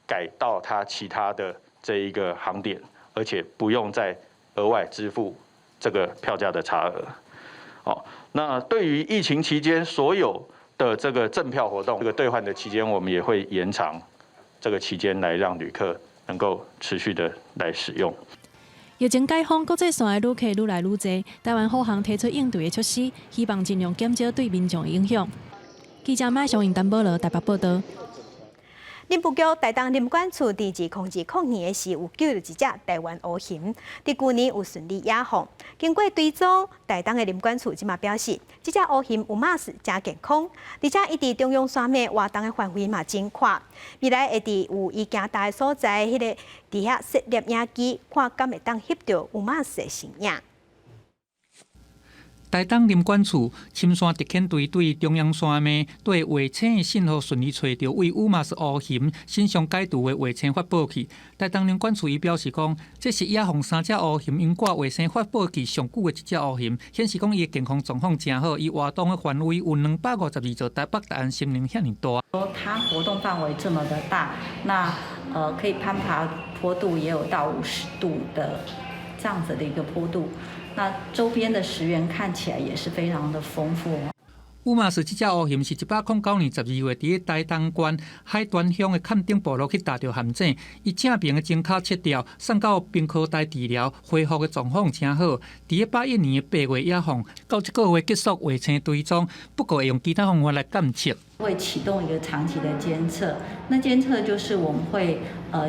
改到他其他的這一個航點，而且不用再額外支付這個票價的差額。哦，那對於疫情期間所有的這個贈票活動，這個兌換的期間，我們也會延長這個期間，來讓旅客能夠持續的來使用。疫情解封，國際線的旅客愈來愈濟，台灣虎航提出應對的措施，希望盡量減少對民眾的影響。記者馬上用丹保羅台北報道。林務局台東林管處佇2002-20年的時有救著一隻台灣烏熊，佇舊年有順利野放。經過追蹤，台東的林管處這馬表示，這隻烏熊有馬斯誠健康，而且伊佇中央山脈活動的範圍嘛真闊。未來會佇有伊行踏的所在，彼個佇遐設立影機，看敢會當翕著有馬斯的身影。台東林管處深山特遣隊對中央山脈對衛星的信號順利揣著位烏馬斯烏熊身上解除的衛星發報器。台東林管處伊表示講，這是野放三隻烏熊𪜶掛衛星發報器上久的一隻烏熊，顯示講伊的健康狀況誠好。伊活動的範圍有252座台北大安森林遐爾大。它活動範圍這麼的大，那可以攀爬坡度也有到50度的這樣子的一個坡度。那周邊的食源看起來也是非常的豐富。烏馬斯這隻烏熊是109年12月，佇咧台東縣海端鄉的崁頂部落去踏著陷阱，伊正爿的前跤切掉，送到屏科大治療，恢復的狀況誠好。佇咧81年的8月野放，到這個月結束衛星追蹤，不過會用其他方法來監測。會啟動一個長期的監測，那監測就是我們會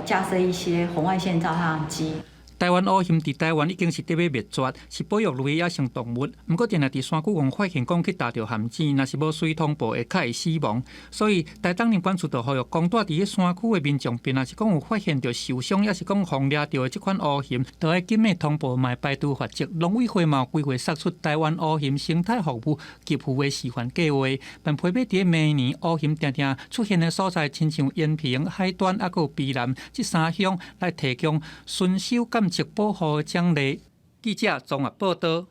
架設一些紅外線照相機。台灣烏熊佇台灣已經是佇欲滅絕，是保育類的野生動物。毋過，定定佇山區予發現講去踏著陷阱，若是無隨通報，會較會死亡。所以，台東林管處就呼籲講住佇咧山區的民眾，若是講有發現著受傷，抑是講予掠著的這款烏熊，就愛緊密通報，嘛會排除罰則。農委會嘛有規劃釋出台灣烏熊生態服務給付的示範計劃，但批欲佇咧明年烏熊定定出現的所在，親像延平、海端，抑閣有卑南這三鄉，來提供巡守監測保護的獎勵。記者綜合報道。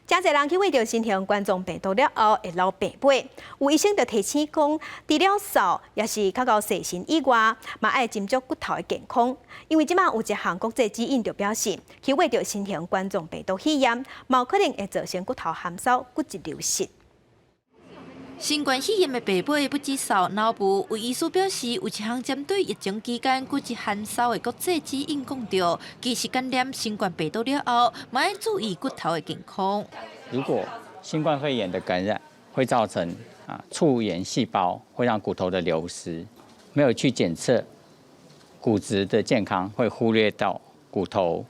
誠濟人去秽著新型冠狀病毒了後會老病尾，有醫生就提醒講，除了瘦，抑是較𠢕細身以外，嘛愛斟酌骨頭的健康。因為這馬有一項國際指引就表示，去秽著新型冠狀病毒肺炎，嘛有可能會造成骨頭含羞、骨質流失。新冠肺炎的病尾不止掃腦部，有醫師表示，有一項針對疫情期間骨質含羞的國際指引講著，其實感染新冠病毒了後，嘛愛注意骨頭的健康。如果新冠肺炎的感染會造成促炎細胞會讓骨頭的流失，沒有去檢測骨質的健康，會忽略到骨頭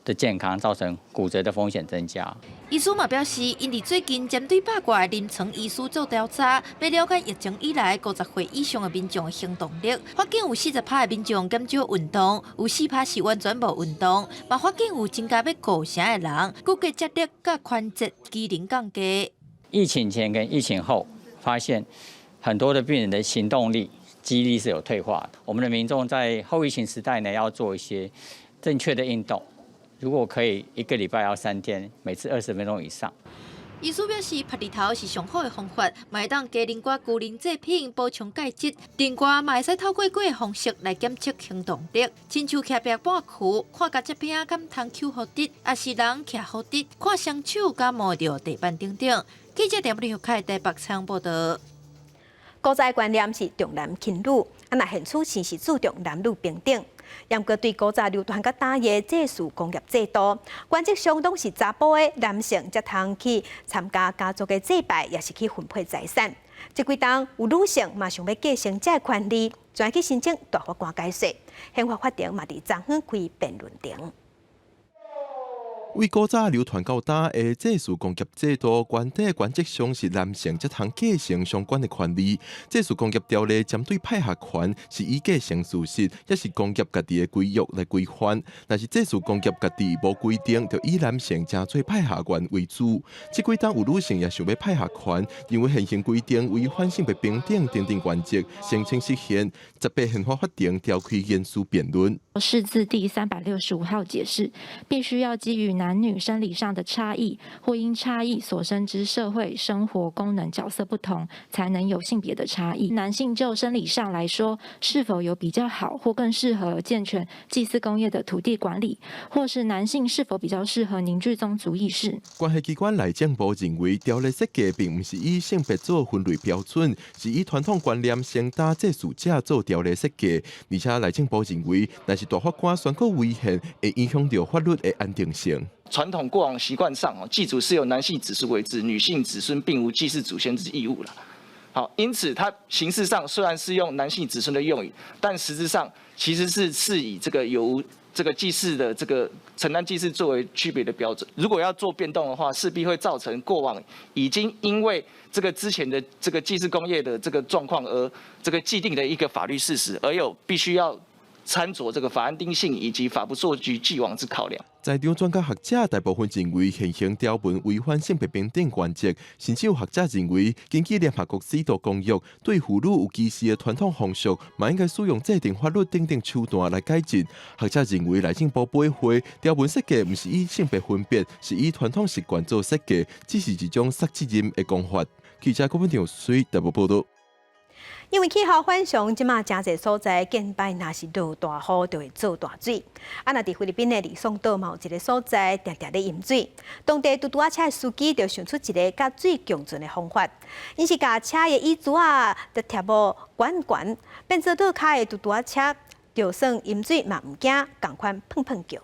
的健康，造成骨折的風險增加。醫師嘛表示，𪜶佇最近針對百外臨床醫師做調查，欲了解疫情以來50歲以上的民眾的行動力，發現有40趴的民眾減少運動，有4趴是完全無運動，嘛發現有增加欲顧城的人，骨骼節力佮關節機能降低。疫情前跟疫情後，發現很多的病人的行動力、肌力是有退化的。我們的民眾在後疫情時代呢，要做一些正確的運動。如果可以，一個禮拜要3天，每次20分鐘以上。醫師表示，曝日頭是上好的方法，嘛會當加啉寡龜苓製品補充鈣質。另外，嘛會使透過幾个方式來檢測行動力，親像徛壁半跍，看共這餅敢通搝予直，抑是人徛予直，看雙手敢摸著地板等等。記者田立凱台北採訪報道。古早觀念是重男輕女，啊，若現處時是注重男女平等。毋過對古早流傳到今的祭祀公業制度，原則上攏是查埔的男性才通去參加家族的祭拜，抑是去分配財產。這幾冬有女性嘛想欲繼承這个權利，轉去申請大法官解說。憲法法庭嘛佇昨昏開辯論庭。為古早流傳到今的祭祀公業制度，原底原則上是男性才通繼承相關的權利。祭祀公業條例針對派學權是以繼承事實，抑是公業家己的規約來規範。若是祭祀公業家己無規定，就以男性成做派學員為主。這幾冬有女性也想欲派學權，認為現行規定違反性別平等等等原則，申請釋憲。18憲法法庭召開言詞辯論。釋字第365號解釋，必須要基於男女生理上的差異，或因差異所生之社會生活功能角色不同，才能有性別的差異。男性就生理上來說，是否有比較好或更適合健全祭祀工業的土地管理，或是男性是否比較適合凝聚宗族意識？關係機關內政部認為，條例設計並毋是以性別做分類標準，是以傳統觀念承擔祭祀者做條例設計。而且內政部認為，若是大法官宣告違憲，會影響著法律的安定性。傳統過往習慣上，祭祖是由男性子孫為之，女性子孫並無祭祀祖先之義務啦。好，因此它形式上雖然是用男性子孫的用語，但實質上其實是以這個有這個祭祀的這個承擔祭祀作為區別的標準。如果要做變動的話，勢必會造成過往已經因為這個之前的這個祭祀工業的這個狀況而這個既定的一個法律事實，而有必須要參酌這個法安定性以及法不溯及既往之考量。在場專家學者大部分認為現行條文違反性別平等原則，甚至有學者認為，根據聯合國水道公約，對婦女有歧視的傳統風俗，嘛應該使用制定法律等等手段來改進。學者認為內政部背回條文設計毋是以性別分別，是以傳統習慣做設計，只是一種捒責任的講法。記者郭文場水特報報道。因為氣候反常，這馬誠濟所在見擺若是落大雨，就會做大水。啊，若佇菲律賓的呂宋島嘛有一个所在，定定咧淹水。當地嘟嘟仔車的司機就想出一个佮水共存的方法，𪜶是共車的椅座仔就貼予懸懸，變做倒跤的嘟嘟仔車，就算淹水嘛毋驚，仝款砰砰叫。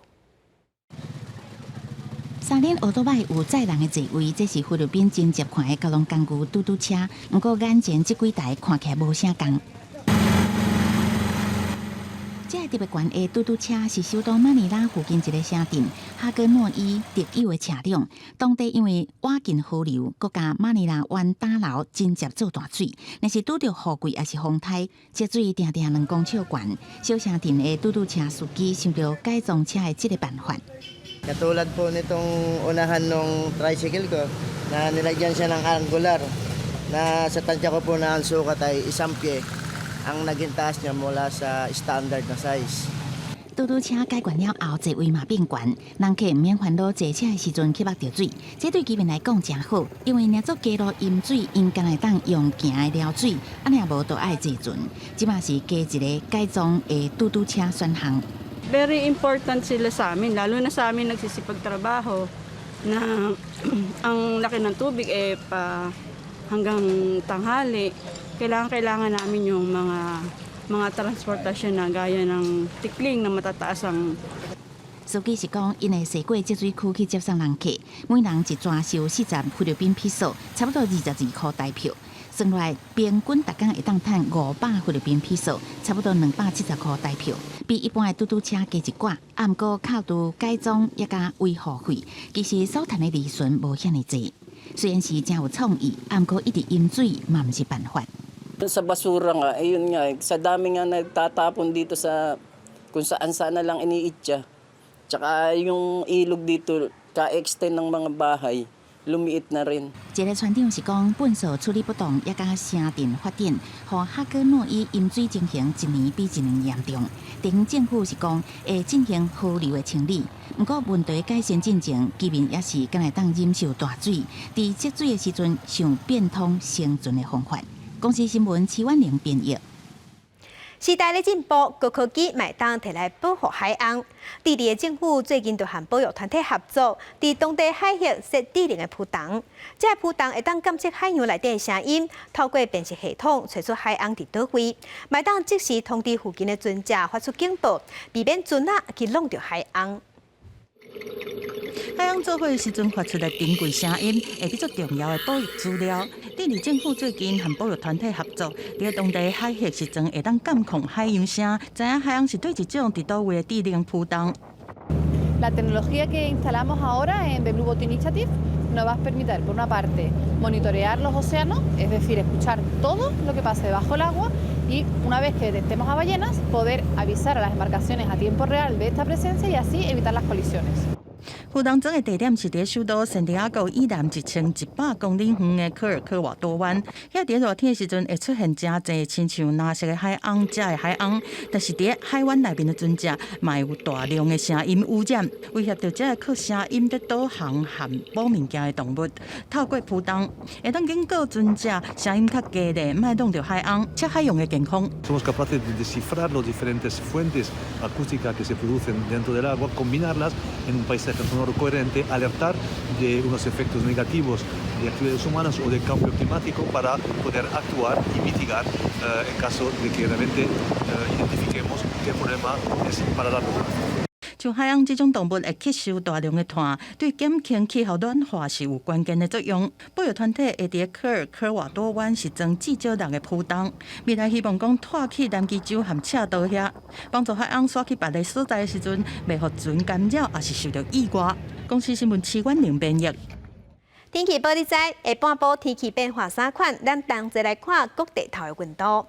三輪歐多擺有載人的座位，這是菲律賓真捷款的交通工具嘟嘟車。毋過眼前這幾台看起來無啥仝。這个特別懸的嘟嘟車是首都馬尼拉附近一个城鎮哈哥諾伊特有的車輛。當地因為倚近河流，閣佮馬尼拉灣打撈真捷做大水。若是拄著雨季抑是風颱，積水定定2公尺懸。小城鎮的嘟嘟車司機想著改裝車的這个辦法。 Katulad po nitong unahan nung tricycle ko na nilagyan siya ng angular na sa tansya ko po na ang sukat ay 1 pye ang naging taas niya mula sa standard na size. 嘟嘟車改懸了後，座位嘛變懸，人客毋免煩惱坐車的時陣去目著水。這對居民來講誠好，因為若做街路淹水，𪜶敢會當用行的撩水，啊若無就愛坐船。這嘛是加一个改裝的嘟嘟車選項。 Very important sila sa amin, lalo na sa amin nagsisipagtrabaho na ang laki ng tubig eh pa hanggang tanghali. Kailangan kailangan namin yung mga transportasyon na gaya ng tikling na matataas ang 司機是講，𪜶會駛過積水區去接送人客，每人一轉收40菲律賓披索，差不多22箍台票。算落來，平均逐工會當趁500菲律賓披索，差不多270箍台票，比一般的嘟嘟車加一寡。啊，毋過扣除改裝抑佮維護費，其實所趁的利潤無遐爾濟。雖然是誠有創意，啊，毋過一直淹水嘛毋是辦法。 Sa basura nga, ayun nga, sa dami nga nagtatapon dito sa kung saan saan na lang iniitsa. Tsaka yung ilog dito, ka-extend ng mga bahay, lumiit na rin. 一个村長是講，糞埽處理不當，抑佮城鎮發展，予哈哥諾伊淹水情形一年比一年嚴重。地方政府是講會進行河流的清理，毋過問題改善進前，居民也是敢會當忍受大水，佇積水的時陣想變通生存的方法。公視新聞徐婉玲編譯。時代咧進步，高科技嘛會當提來保護海翁。智利的政府最近就和保育團體合作，佇當地海域設智能的浮筒。這个浮筒會當監測海洋內底的聲音，透過辨識系統揣出海翁佇佗位，嘛會當即時通知附近的船隻發出警報，避免船仔去挵著海翁。海翁做伙的時陣發出的珍貴聲音，會變做重要的保育資料。智利政府最近和保育團體合作，佇當地海域實裝會當監控海洋聲，知影海翁是佗一種佇佗位的智能浮筒。La tecnología que instalamos ahora en The Blue Boat Initiative nos va a permitir, por una parte, monitorear los océanos, es decir, escuchar todo lo que pase debajo del agua y, una vez que detectemos a ballenas, poder avisar a las embarcaciones a tiempo real de esta presencia y así evitar las colisiones. 浮動裝的地點是佇首都聖地亞哥以南1100公里遠的科爾科瓦多灣。遐佇熱天的時陣會出現誠濟親像藍色的海鶯、遮的海鶯，但是佇海灣內面的船隻嘛會有大量的聲音污染，威脅著這个靠聲音佇導航和捕物件的動物。透過浮動，會當警告船隻聲音較低咧，莫弄著海鶯，切海洋的健康。 Somos capaces de descifrar las diferentes fuentes acústicas que se producen dentro del agua, combinarlas en un paisaje sonoro coherente, alertar de unos efectos negativos de actividades humanas o de cambio climático para poder actuar y mitigar en caso de que realmente identifiquemos qué problema es para largo plazo. 像海鶯這種動物會吸收大量的碳，對減輕氣候暖化是有關鍵的作用。保育團體會佇科爾科瓦多灣是裝至少六个浮動，未來希望講拖去南極洲和赤道遐，幫助海鶯徙去別个所在的時陣，袂予船干擾，抑是受著意外。公視新聞徐婉玲編譯。天氣報你知，下半晡天氣變化三款，咱同齊來看各地頭的溫度。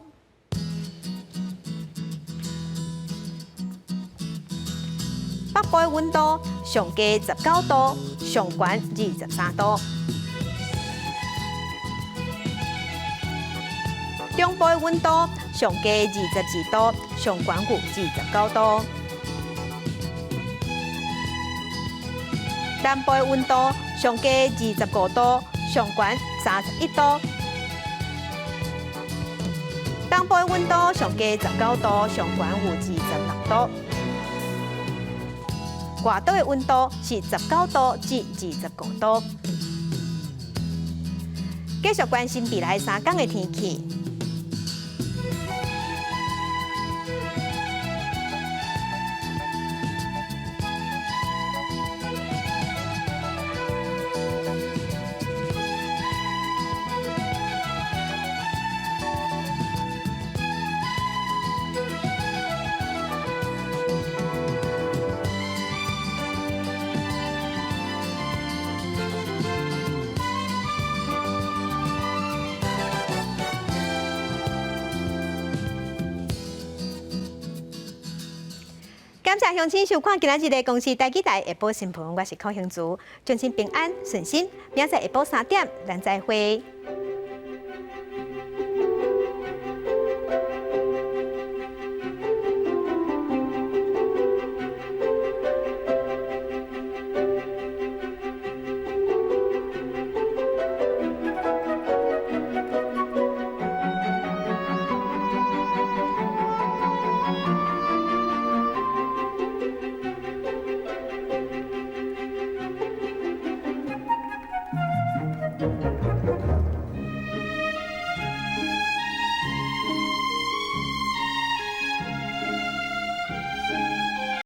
北部的溫度上低19度，上懸23度。中部的溫度上低22度，上懸有29度。南部的溫度上低25度，上懸31度。東部的溫度上低19度，上懸有26度。外島的溫度是19度至25度。繼續關心未來3天的天氣。感謝鄉親收看今仔日的公視台語台下晡新聞，我是柯興竹，祝恁平安順心。明仔載下晡3點，咱再會。